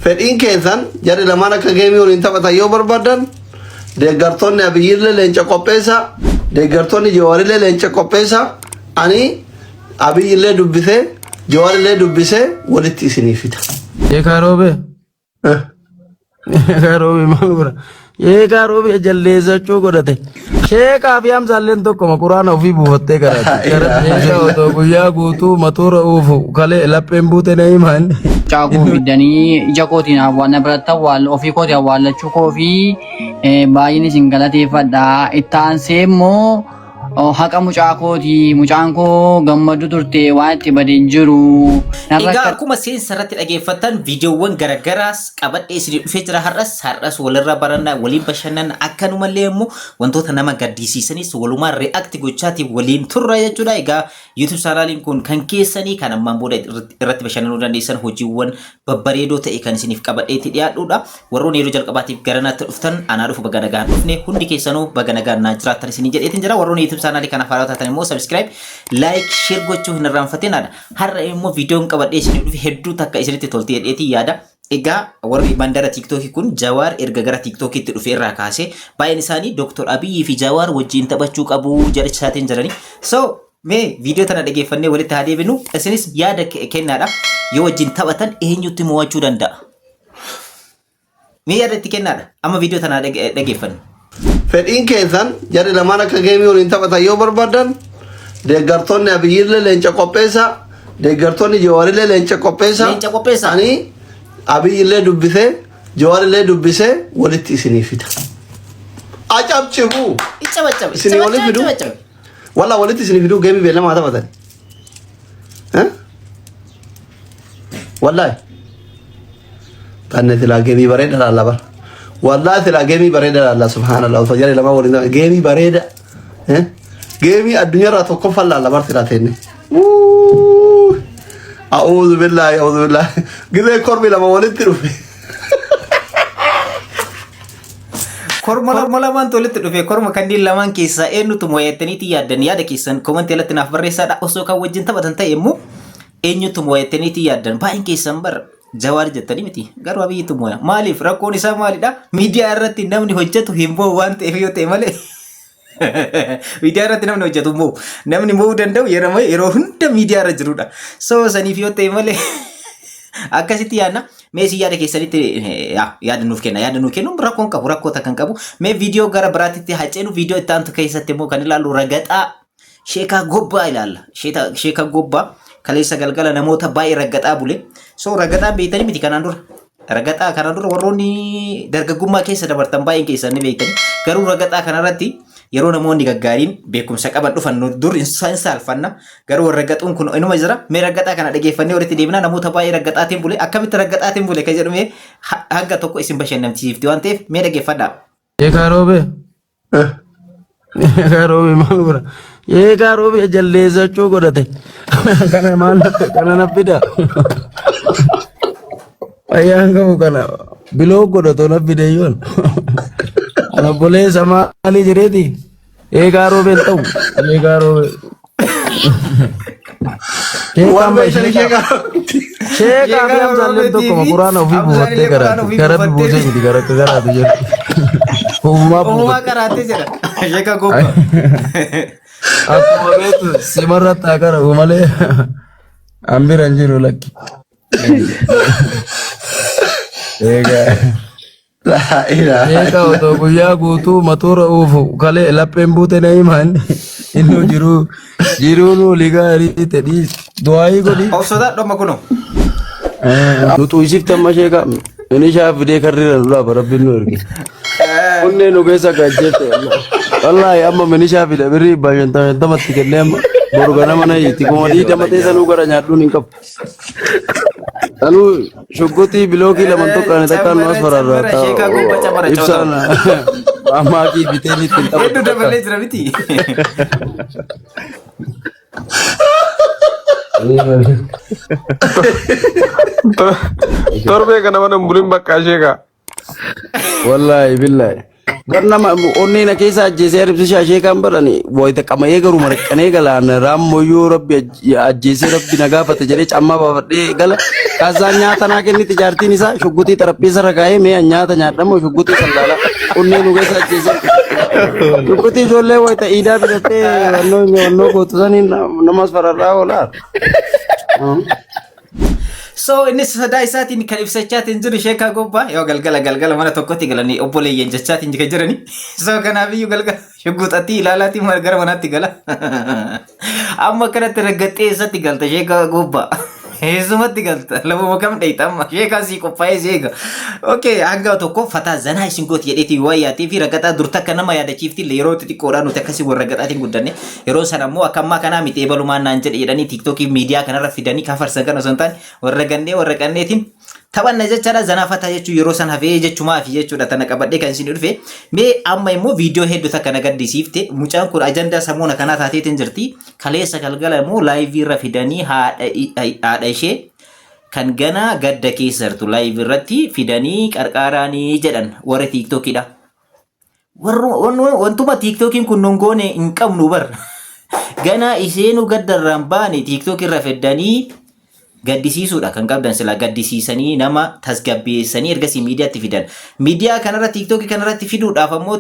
Fedhiin keessan jarri lamaan akka geemii waliin taphatan yoo barbaadan deeggartoonni Abiyyillee leenca qopheessa, deeggartoonni Jawaarillee leenca qopheessa. Ani Abiyyillee dubbisee Jawaarillee dubbisee walitti isinii fida. Sheekaa Roobee. Sheekaa Roobee maal godha? Sheekaa Roobee jalleessachuu godhate. Sheekaa fi Hamzaalleen tokkoma quraana ofii buufattee karaatti. Sheekaa otoo guyyaa guutuu matoora oofu kalee lapheen buute na himaa inni. Mucaa koo fiddanii ija kootiin awwaal na biratti awwaal ofii kootii awwaallachuu koo fi baay'een isin galateeffadha. Itti aansee immoo Oh, haqa mucaa kooti. Mucaan koo gammadu turte waan itti bade hin jiru. Narra Egaa akka akkuma seensa irratti dhageeffattan viidiyoowwan garagaraas qabadhee isinii dhufee jira har'as har'as walirra baranna waliin bashannanna akkanumallee immoo wantoota nama gaddisiisanis walumaan react gochaatiin waliin turra jechuudha. Egaa YouTube chaanaaliin kun kan keessanii kan ammaan booda irratti bashannanuu dandeessan hojiiwwan babbareedoo ta'e kan isiniif qabadheetti dhiyaadhuudha. Warroonni yeroo jalqabaatiif gara naatti dhuftan anaa dhufu baga nagaan dhufne hundi keessanuu baga nagaan naa jiraattan isinii jedheetiin jira. Warroonni YouTube chaanaalii kanaaf haaraa taatan immoo subscribe, like, share gochuu hin irraanfatinaadha. Har'a immoo viidiyoon qabadhee isiniif dhufe hedduu takka isinitti tolti jedheetiin yaada. Egaa warri mandara tiiktookii kun Jawaar erga gara tiiktookiitti dhufe irraa kaasee baay'een isaanii Dr. Abiyyi fi Jawaar wajjin taphachuu qabu jedhachaatiin jirani. So Mee viidiyoo tana dhageeffannee walitti haa deebinu. Isinis yaada kennaadha. Yoo wajjin taphatan eenyutti mo'achuu danda'a? Mee yaada itti kennaadha. Amma viidiyoo tana dhageeffannu. Fedhiin keessan jarri lamaan akka geemii waliin taphatan yoo barbaadan deeggartoonni Abiyyillee leenca qopheessa, deeggartoonni Jawaarillee leenca qopheessa. Leenca qopheessa. Ani Abiyyillee dubbisee Jawaarillee dubbisee walitti isinii fida. Acabcibuu. Iccabaccaba. Isinii walitti fidu. Iccabaccaba. Wallah walitti isin fiduu geemii beellamaa taphatan. Eh? Wallahi. Tanne silaa geemii bareeda laalla bara. Wallahi silaa geemii bareeda laalla subhaanallah osoo jarri lama waliin taphan geemii bareeda. Eh? Geemii addunyaarraa tokkoffaan laalla bar silaa teenne. Wuuu. A'uudhu billaahi a'uudhu billaahi. Gizee kormi lama walitti dhufe. Korma korma lamaantu walitti dhufe korma kanneen lamaan keessaa eenyutu mo'attaniiti yaaddan yaada keessan komantii alatti naaf barreessaadha osoo kan wajjin taphatan ta'e immoo eenyutu mo'attaniiti yaaddan baay'een keessan bar jawaar jettanii miti garuu abiyyitu mo'a maaliif rakkoon isaa maalidha miidiyaa irratti namni hojjetu hin mo'u waan ta'eef yoo ta'e malee miidiyaa irratti namni hojjetu hin mo'u namni mo'uu danda'u yeroo yeroo hunda miidiyaa irra jirudha so saniif yoo ta'e malee akkasitti yaadna. Mee isin yaada keessanitti yaada nuuf kenna. Yaada nuuf kennuun rakkoo hin qabu, rakkoo takka hin qabu. Mee viidiyoo gara biraatitti haa ceenu. Viidiyoo itti aantu keessatti immoo kan ilaallu ragaxaa sheekaa gobbaa ilaalla. Sheekaa gobbaa kaleessa galgala namoota baay'ee ragaxaa bule. So ragaxaan beektanii miti kanaan dura. Ragaxaa kanaan dura warroonni dargaggummaa keessa dabartan baay'een keessan ni beektanii. Garuu ragaxaa kanarratti yeroo namoonni gaggaariin beekumsa qaban dhufan nu dur hin saalfanna. Garuu warra raggaxuun kun inuma jira. Mee raggaxaa kana dhageeffannee walitti deebina. Namoota baay'ee raggaxaatiin bule. Akkamitti raggaxaatiin bule kan jedhu mee hanga tokko isin bashannansiifti waan ta'eef mee dhageeffadhaa. Sheekaa Roobee. Sheekaa Roobee maal godha? Sheekaa Roobee jalleessachuu godhate. Kana maal kana na fida? Fayyaan qabu kana biloo godhatu na fide yoon. Ana obboleessa maalii jireeti? Eegaa roobeen ta'u. Eegaa roobee. Waan beektanii sheekaa. Sheekaa fi Hamzaalleen tokkuma quraana ofii buufattee karaatti. Karaa buusee miti gara akka karaatu jedhu. Uumaa Uumaa buufatte. karaattee jedha. Sheeka gobba. Akkuma beektu simarratti haa qara'u malee an bira hin jiru lakki. Eegaa. Laa ilaaha Sheeka otoo guyyaa guutuu matoora oofu kalee lapheen buute na hima inni innuu jiruu jiruu nu gaarii ta'e du'aayii godhi. Of sodaadhu amma kunoo. Nu xuysifte amma sheeka inni shaaf fidee karriira nu dhaaba rabbiin nu erge. Onnee nu keessa gajjette. Wallaahi amma minishaa fida birrii 50 50tti kennee amma boru ganama na hiiti 20,000 teessa nuu gara nyaadhuun hin qabu. Anuu shugguxii bilookii laman tokko ani takkaan nu as Camara, sheekaa gobba camara, fararraa ibsaan ammaakii biteen ittiin Hedduu taphatu takka. dabalee jira miti. Torbee kana mana hin bulin bakka sheekaa. Wallaahi billaahi. Bar nama onnee na keessa ajjeesee aribsishaa ishee kan barani wayita qama'ee garuu marqanee galaan raammoyyuu rabbi ajjeesee rabbi na gaafate jedhee cammaa baafadhee gala. Kaasaan nyaata naa kenniti jaartiin isaa shugguxii xarapheessa irra kaa'ee mee an nyaata nyaadhamoo shugguxii sallaala onnee nu keessa ajjeesee. Shugguxii ijoollee wayita iidaa bitattee wannoo wannoo gootu saniin namas fararraa oolaa. So innis sodaa isaatiin kan ibsachaatiin jiru sheekaa gobbaa yoo galgala galgala mana tokkotti galanii obboleeyyan jechaatiin kan jirani. So kanaafiyyuu galgala shugguxatii ilaalaatiin gara manaatti gala. Amma kanatti raggaxxee eessatti galta sheekaa gobbaa? Eessumatti galta? Lafuma kam dheeyta amma? Sheekaan sii qophaa'ee si eega. Okay, hanga tokko fataa zanaa isin gooti jedheetii waan yaatee fi ragaxaa dur takka nama yaadachiifti illee yeroo xixiqqoodhaa nuti akkasii warra ragaxaatiin guddanne. Yeroo sana immoo akka ammaa kanaa miti ebalumaan naan jedhe jedhanii tiiktookii miidiyaa kanarra fidanii kafarsan kan osoo hin taane warra gannee warra qanneetiin taphanna jechaadha zanaa fataa jechuun yeroo san hafee jechumaafi jechuudha tana qabadhee kan isin dhufe mee amma immoo viidiyoo hedduu takka na gaddisiifte mucaan kun ajandaa samuuna kanaa taateetiin jirti kaleessa galgala immoo laayivii irra fidanii haadha haadha ishee kan ganaa gadda keessa jirtu laayivii irratti fidanii qarqaaraanii jedhan warri tiiktookiidha. Wantuma tiiktookiin kun nun goone hin qabnu bar. Ganaa isheenuu gaddarraan baane tiiktookii irra fiddanii gaddisiisuudha kan qabdan silaa gaddisiisanii nama tasgabbeessanii ergasii miidiyaatti fidan. Miidiyaa kanarra tiiktookii kanarratti fiduudhaaf ammoo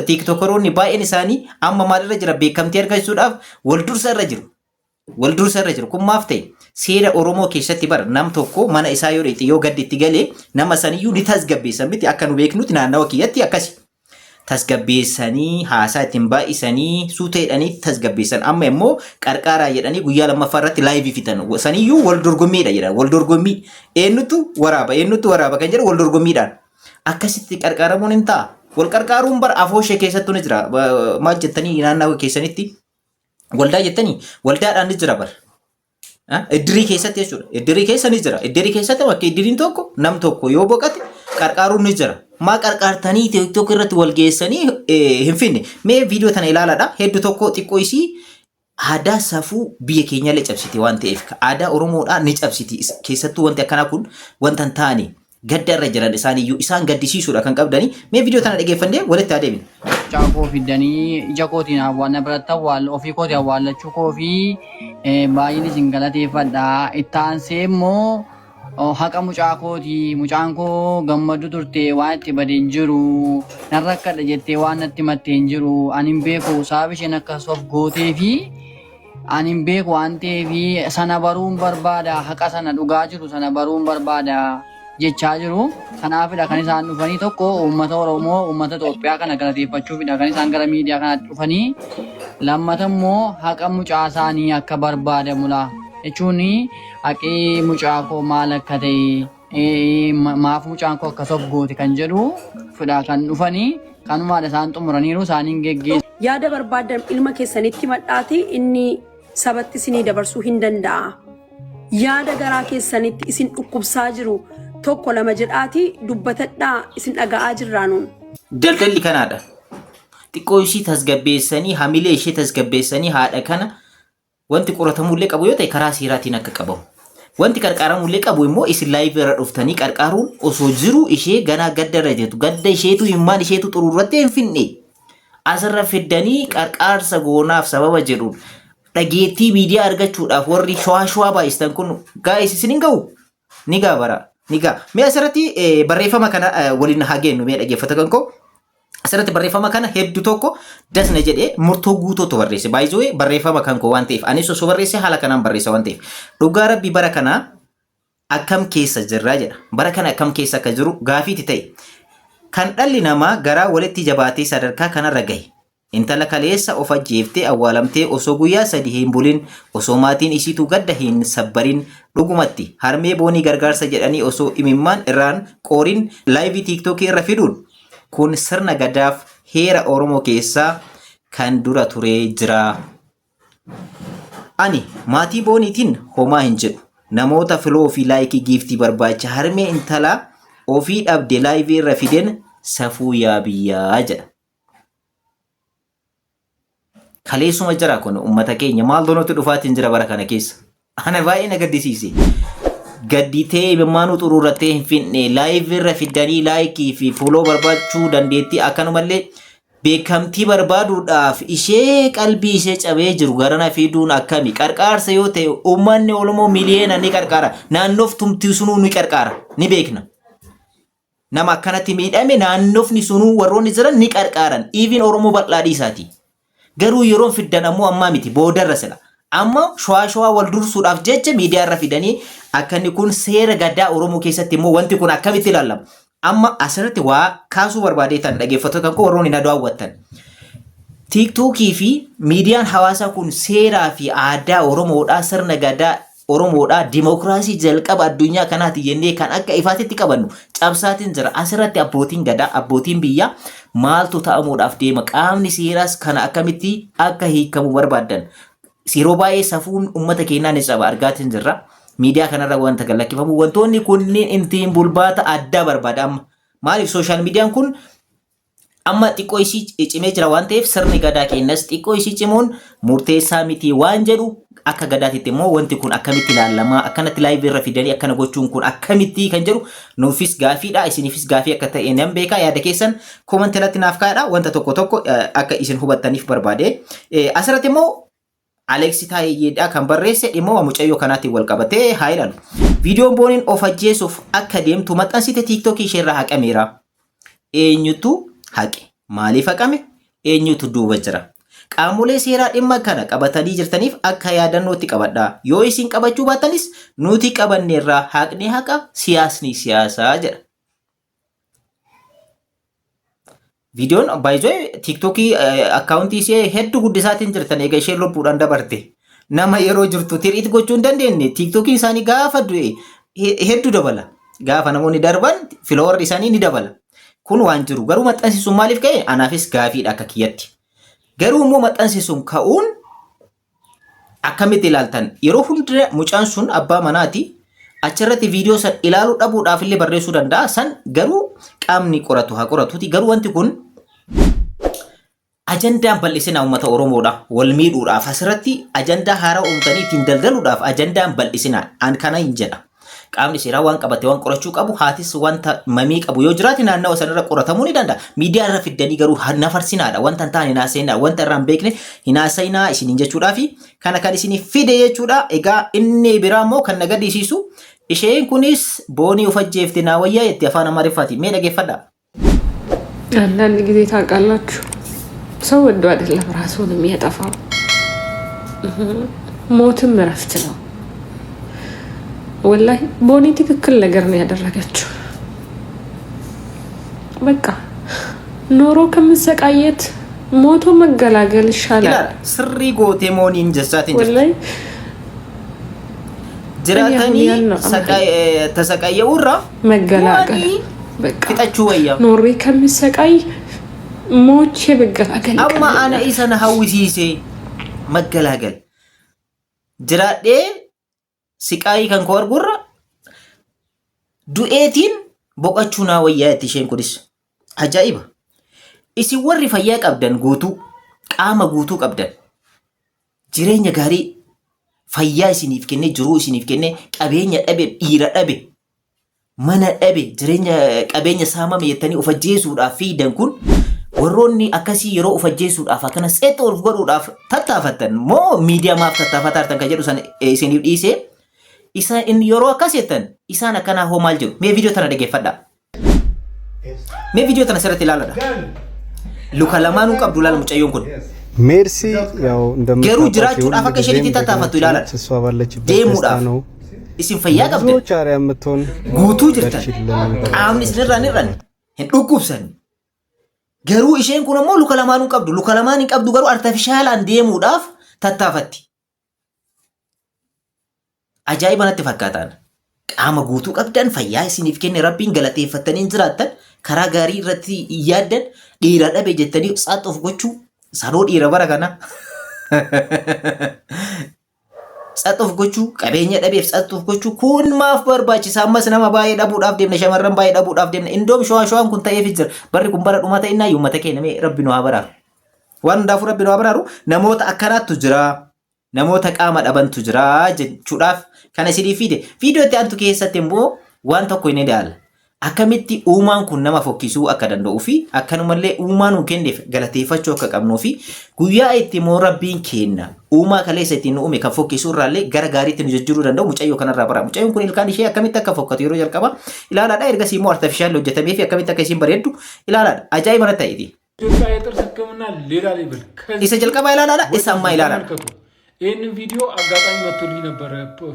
tiiktookaroonni baay'een isaanii amma maalirra jira beekamtii argachuudhaaf wal dursa irra jiru. Wal dursa irra jiru. Kun maaf ta'e? Seera Oromoo keessatti bara nam tokko mana isaa yoo dheexxe yoo gaddi itti galee nama saniyyuu ni tasgabbeessan miti akka nu beeknutti naannawa kiyyatti akkasi. Tasgabbeessanii haasaa ittiin baay'isanii suuta jedhanii tasgabbeessan. Amma immoo qarqaaraa jedhanii guyyaa lammaffaa irratti laayivii fitan. Saniyyuu wal dorgommiidha jedhan. Wal dorgommii. Eenyutu waraaba eenyutu waraaba kan jedhu wal dorgommiidhaan. Akkasitti qarqaaramuun hin ta'a. Wal qarqaaruun bara afooshee keessattuu ni jira. Maal jettanii naannawa keessanitti Waldaa jettanii waldaadhaan ni jira bar. Iddirii keessatti jechuudha. Iddirii keessa ni jira. Iddirii keessatti bakka iddiriin tokko nam tokko yoo boqate qarqaaruun ni jira. Maa qarqaartanii TikTok irratti wal geessanii hin finne. Mee viidiyoo tana ilaalaadha. Hedduu tokko xiqqoo isii aadaa safuu biyya keenyallee cabsiti waan ta'eef aadaa Oromoodhaa ni cabsiti. Keessattuu wanti akkanaa kun wanta hin taane gadda irra jiran isaan iyyuu isaan gaddisiisuudha kan qabdanii. Mee viidiyoo tana dhageeffannee walitti haa deebinu. Mucaa koo fiddanii ija kootiin na biratti awwaal ofii kootii awwaallachuu koo fi baay'een isin galateeffadha. Itti aansee immoo haqa mucaa kooti. Mucaan koo gammadu turte waan itti bade hin jiru. Nan rakkadha jettee waan natti himatte hin jiru. Ani hin beeku sababa isheen akkas of gootee fi ani hin beeku waan ta'eef sana baruun barbaada haqa sana dhugaa jiru sana baruun barbaada jechaa jiru. Kanaafidha kan isaan dhufanii tokko uummata Oromoo uummata Itoophiyaa kana galateeffachuufidha kan isaan gara miidiyaa kanaatti dhufanii. Lammata immoo haqa mucaa isaanii akka barbaadamudha. Jechuun haqi mucaa koo maal akka ta'e maaf mucaan koo akkas of goote kan jedhu fidha kan dhufanii kanumaadha isaan xumuraniiru isaaniin geggeessu. Yaada barbaaddan ilma keessanitti himadhaatii inni sabatti isinii dabarsuu hin danda'a. Yaada garaa keessanitti isin dhukkubsaa jiru tokko lama jedhaatii dubbatadhaa isin dhaga'aa jirraa nuun. Daldalli kanaadha. Xiqqoo ishii tasgabbeessanii hamilee ishee tasgabbeessanii haadha kana Wanti qoratamullee qabu yoo ta'e karaa seeraatiin akka qabamu. Wanti qarqaaramullee qabu immoo isin live irra dhuftanii qarqaaruun osoo jiru ishee ganaa gadda irra jirtu. Gadda isheetu immaan isheetu xuruurrattee hin finne. Asirra fiddanii qarqaarsa goonaaf sababa jedhuun dhageettii miidiyaa argachuudhaaf warri shawaa shawaa baay'istan kun gaa'is isin hin ga'u. Ni ga'a bara. Ni ga'a. Mee asirratti barreeffama kana waliin haa geennu mee dhaggeeffata kan koo. Asirratti barreeffama kana hedduu tokko dasna jedhee murtoo guutuutu barreesse. Baay'isoo barreeffama kan koo waan ta'eef anis osoo barreesse haala kanaan barreessa waan ta'eef. Dhugaa rabbi bara kana akkam keessa jirra jedha. Bara kana akkam keessa akka jiru gaafiiti ta'e. Kan dhalli namaa garaa walitti jabaatee sadarkaa kanarra gahe. Intala kaleessa of ajjeeftee awwaalamtee osoo guyyaa sadi hin bulin, osoo maatiin isiituu gadda hin sabbarin, dhugumatti harmee Boonii gargaarsa jedhanii osoo imimmaan irraan qoorin laayivii tiiktookii irra fiduun kun sirna Gadaaf heera Oromoo keessaa kan dura turee jira. Ani maatii Booniitiin homaa hin jedhu. Namoota filoo fi laayikii giiftii barbaacha harmee intalaa ofii dhabde laayivii irra fiden safuu yaa biyyaa jedha. Kaleessuma jira kun uummata keenya maaltu nutti dhufaatiin jira bara kana keessa. Ana baay'ee na gaddisiise. Gadditee imimmaanuu xuruurrattee hin finne live irra fiddanii like fi follow barbaachuu dandeettii akkanumallee beekamtii barbaaduudhaaf ishee qalbii ishee cabee jiru garana fiduun akkami qarqaarsa yoo ta'e uummanni Oromoo miliyoona ni qarqaara naannoof tumtii sunuu ni qarqaara ni beekna. Nama akkanatti miidhame naannofni sunuu warroonni jiran ni qarqaaran. Even Oromoo bal'aa dhiisaati. Garuu yeroon fiddan ammoo ammaa miti boodarra sila. Amma shawaa shawaa wal dursuudhaaf jecha miidiyaa irra fidanii akka inni kun seera gadaa Oromoo keessatti immoo wanti kun akkamitti ilaalama. Amma asirratti waa kaasuu barbaadeetan dhaggeeffattoota kan koo warroonni na daawwattan. Tiiktookii fi miidiyaan hawaasaa kun seeraa fi aadaa Oromoodhaa sirna gadaa Oromoodhaa dimokiraasii jalqaba addunyaa kanaati jennee kan akka ifaatitti qabannu cabsaatiin jira. Asirratti abbootiin gadaa abbootiin biyyaa maaltu ta'amuudhaaf deema qaamni seeraas kana akkamitti akka hiikamu barbaaddan. Yeroo baay'ee safuun uummata keenyaa ni caba argaatiin jirra. Miidiyaa kanarra wanta gad lakkifamu wantoonni kunniin ittiin bulbaata addaa barbaada amma. Maaliif sooshaal miidiyaan kun amma xiqqoo isii cimee jira waan ta'eef sirni gadaa keenyas xiqqoo isii cimuun murteessaa miti waan jedhu akka gadaatitti immoo wanti kun akkamitti ilaalamaa akkanatti live irra fidanii akkana gochuun kun akkamitti kan jedhu nuufis gaafiidha isiniifis gaafii akka ta'e nan beeka yaada keessan comment irratti naaf kaa'adha wanta tokko tokko akka isin hubattaniif barbaade asirratti immoo Aleeksi Taayyeedha kan barreesse dhimma mucayyoo kanaatiin wal qabatee haa ilaalu. Viidiyoon Booniin of ajjeesuuf akka deemtu maxxansite tiiktookii isheerraa haqameera. Eenyutu haqe? Maaliif haqame? Eenyutu duuba jira? Qaamolee seeraa dhimma kana qabatanii jirtaniif akka yaadannootti qabadhaa. Yoo isin qabachuu baattanis nuti qabanneerra haqni haqa siyaasni siyaasaa jedha. Viidiyoon baay'ee tiiktookii akkaawuntii ishee hedduu guddisaatiin jirtan eega isheen lubbuudhaan dabarte. Nama yeroo jirtu tiriit gochuu hin dandeenye tiiktookiin isaanii gaafa du'e hedduu dabala. Gaafa namoonni darban filoowarri isaanii ni dabala. Kun waan jiru garuu maxxansi sun maaliif ka'e anaafis gaafiidha akka kiyyatti. Garuu immoo maxxansi sun ka'uun akkamitti ilaaltan yeroo hunda mucaan sun abbaa manaati achirratti viidiyoo san ilaaluu dhabuudhaaf illee barreessuu danda'a san garuu qaamni qoratu haa qoratuuti garuu wanti kun ajandaan bal'isina uummata Oromoodha wal miidhuudhaaf asirratti ajandaa haaraa uumtanii ittiin daldaluudhaaf ajandaan bal'isina an kana hin jedha. Qaamni seeraa waan qabate waan qorachuu qabu haatis wanta mamii qabu yoo jiraate naannawa sanarra qoratamuu ni danda'a. Miidiyaa irra fiddanii garuu nafarsinaadha. Wanta hin taane hin haasa'inaa. Wanta irraa hin beekne hin haasa'inaa isiniin jechuudhaafi kana kan isinii fide jechuudha. Egaa inni biraa immoo kan na gaddisiisu isheen kunis boonii of ajjeefte naa wayyaa jetti afaan Amaariffaatiin. Mee dhageeffadhaa. አንዳንድ ጊዜ ታውቃላችሁ ሰው ወዶ አይደለም ራሱን የሚያጠፋው፣ ሞትም እረፍት ነው። ወላሂ ቦኒ ትክክል ነገር ነው ያደረገችው። በቃ ኖሮ ከምሰቃየት ሞቶ መገላገል ይሻላል። Ilaala sirrii gootee mooniin jechaatiin jirti. ወላሂ Jiraatanii tasaqayya'uurra መገላገል du'anii በቃ fixachuu wayya. ኖሬ ከምሰቃይ ሞቼ መገላገል Amma ana ይቀለኛል። isa na hawwisiise maggalagal. Jiraadhee siqaayii kan koo argurra du'eetiin boqachuu naa wayyaa jetti isheen kunis. Ajaa'iba! Isin warri fayyaa qabdan guutuu qaama guutuu qabdan jireenya gaarii fayyaa isiniif kennee jiruu isiniif kennee qabeenya dhabe dhiira dhabe mana dhabe jireenya qabeenya saamame jettanii of ajjeesuudhaaf fiidan kun warroonni akkasii yeroo of ajjeesuudhaaf akkana seexoo of godhuudhaaf tattaafattan moo miidiyaa maaf tattaafataa jirtan kan jedhu san isiniif dhiisee isa inni yeroo akkas jettan isaan akkanaa hoo maal jedhu mee viidiyoo tana dhaggeeffadhaa. Mee viidiyoo tana sirriitti ilaaladha. Luka lamaanuu qabdu ilaala mucayyoon kun. ሜርሲ ያው Garuu እንደምታውቋት jiraachuudhaaf የሁል akka isheen ጊዜም itti tattaafattu ጀግናችን ilaaladha. ነች። እሷ ባለችበት ደስታ Deemuudhaaf ነው። isin fayyaa qabdan ብዙዎች አርአያ የምትሆን guutuu jirtan በርቺልን qaamni isinirraa hin hir'anne hin dhukkubsanne. Garuu isheen kun ammoo luka lamaanuu qabdu. Luka lamaan hin qabdu garuu artifishaalaan deemuudhaaf tattaafatti. Ajaa'iba natti fakkaataan. Qaama guutuu qabdan fayyaa isiniif kenne rabbiin galateeffattanii hin jiraattan karaa gaarii irratti yaaddan dhiira dhabe jettanii saaxoof gochuu sanoo dhiira bara kana. Tsaxuuf gochuu qabeenya dhabeef tsaxuuf gochuu kun maaf barbaachisa ammas nama baay'ee dhabuudhaaf deemna shamarran baay'ee dhabuudhaaf deemna indoom shawaa shawaan kun ta'eef jira barri kun bara dhumaa ta'innaa uummata keenya mee rabbi nu haa baraaru waan hundaafuu rabbi nu haa baraaru namoota akkanaattu jira. Namoota qaama dhabantu jira jechuudhaaf kana isinii fide. Viidiyoo itti aantu keessatti immoo waan tokko hin ilaalla. Akkamitti uumaan kun nama fokkisuu akka danda'uu fi akkanumallee uumaa nuu kenneef galateeffachuu akka qabnuu fi guyyaa itti immoo Rabbiin keenna uumaa kaleessa ittiin nu uume kan fokkisuu irraallee gara gaariitti nu jijjiiruu danda'u mucayyoo kanarraa bara. Mucayyoon kun ilkaan ishee akkamitti akka fokkatu yeroo jalqaba ilaalaadha. Ergasii immoo artifishaal hojjetamee fi akkamitti akka isiin bareeddu ilaalaadha. Ajaa'iba natti ta'eeti. ኢትዮጵያ የጥርስ ሕክምና ሌላ ሌቭል Isa jalqabaa ilaalaadha. Isa ammaa ilaalaadha. ተመልከቱ። ይህንን ቪዲዮ አጋጣሚ መጥቶልኝ ነበረ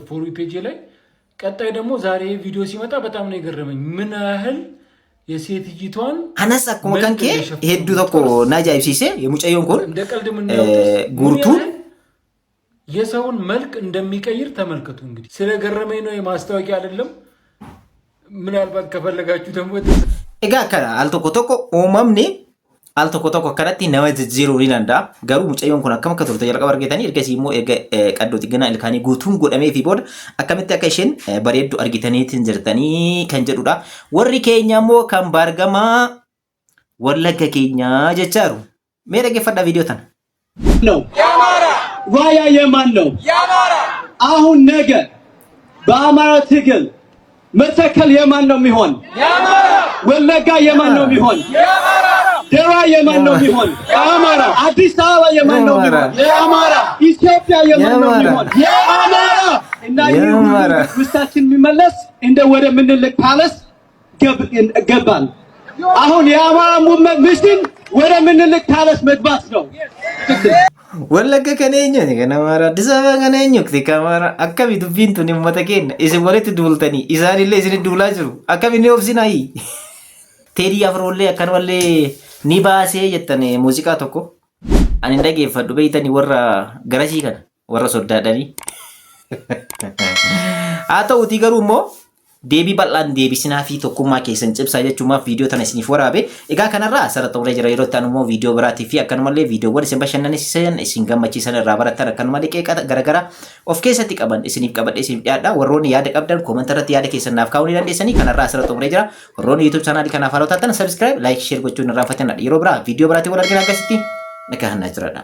ፎር ፔጅ ላይ። ቀጣይ ደግሞ ዛሬ ይህ ቪዲዮ ሲመጣ በጣም ነው የገረመኝ፣ ምን ያህል የሴትይቷን Anas akkuma kan kee hedduu tokko na ajaa'ibsiise mucayyoon kun እንደ ቀልድ የምናየው ጥርስ ምን ጉርቱን ያህል የሰውን መልክ እንደሚቀይር ተመልከቱ። እንግዲህ ስለገረመኝ ነው፣ የማስታወቂያ አይደለም። ምናልባት ከፈለጋችሁ ደግሞ Egaa akkana al tokko tokko uumamni al tokko tokko akkanatti nama jijjiiruu ni danda'a. Garuu mucayyoon kun akkam akka turte jalqaba argitanii ergasii immoo erga qaddoo xiqqinaa ilkaanii guutuun godhamee fi booda akkamitti akka isheen bareeddu argitaniitiin jirtanii kan jedhudha. Warri keenya immoo kan baargamaa Wallagga keenyaa jechaaru. Mee dhaggeeffadhaa viidiyoo tana. ነው ራያ የማን ነው? አሁን ነገ በአማራ ትግል መተከል የማን ነው የሚሆን? ወለጋ የማን ነው የሚሆን? ደራ የማን ነው የሚሆን? የአማራ። አዲስ አበባ የማን ነው የሚሆን? የአማራ። ኢትዮጵያ የማን ነው የሚሆን? የአማራ። እና ይህ ሁሉ ውስጣችን የሚመለስ እንደ ወደ ምኒልክ palace ገባን። አሁን የአማራ movement mission ወደ ምኒልክ palace መግባት ነው። Wallagga kan eenyuti? Kan Amaaraa. Addis Ababa kan eenyuti? Kan Amaaraa. Akkami dubbiin tun uummata keenya? Isin walitti duultanii isaanillee isin duulaa jiru. Akkami ni obsinaayi? Teedii Afroollee akkanumallee ni baasee jettan muuziqaa tokko. Ani hin dhageeffadhu beeytanii warra garasii kana warra soddaadhanii. Haa ta'uutii garuu immoo deebii bal'aan deebisinaa fi tokkummaa keessan cimsaa jechuumaaf viidiyoo tana isiniif waraabe. Egaa kanarraa asirra xumuree jira. Yeroo itti aanu immoo viidiyoo biraatii fi akkanumallee viidiyoowwan isin bashannansiisan, isin gammachiisan, irraa barattan, akkanumallee qeeqa garaagaraa of keessatti qaban isiniif qabadhee isiniif dhiyaadha. Warroonni yaada qabdan comment irratti yaada keessan naaf kaa'uu ni dandeessanii. Kanarraa asirra xumuree jira. Warroonni YouTube chaanaalii kanaaf haaraa taatan subscribe, like, share gochuun irraanfatinaa. Yeroo biraa viidiyoo biraatiin wal argina, akkasitti nagaa hannaa jiraadha.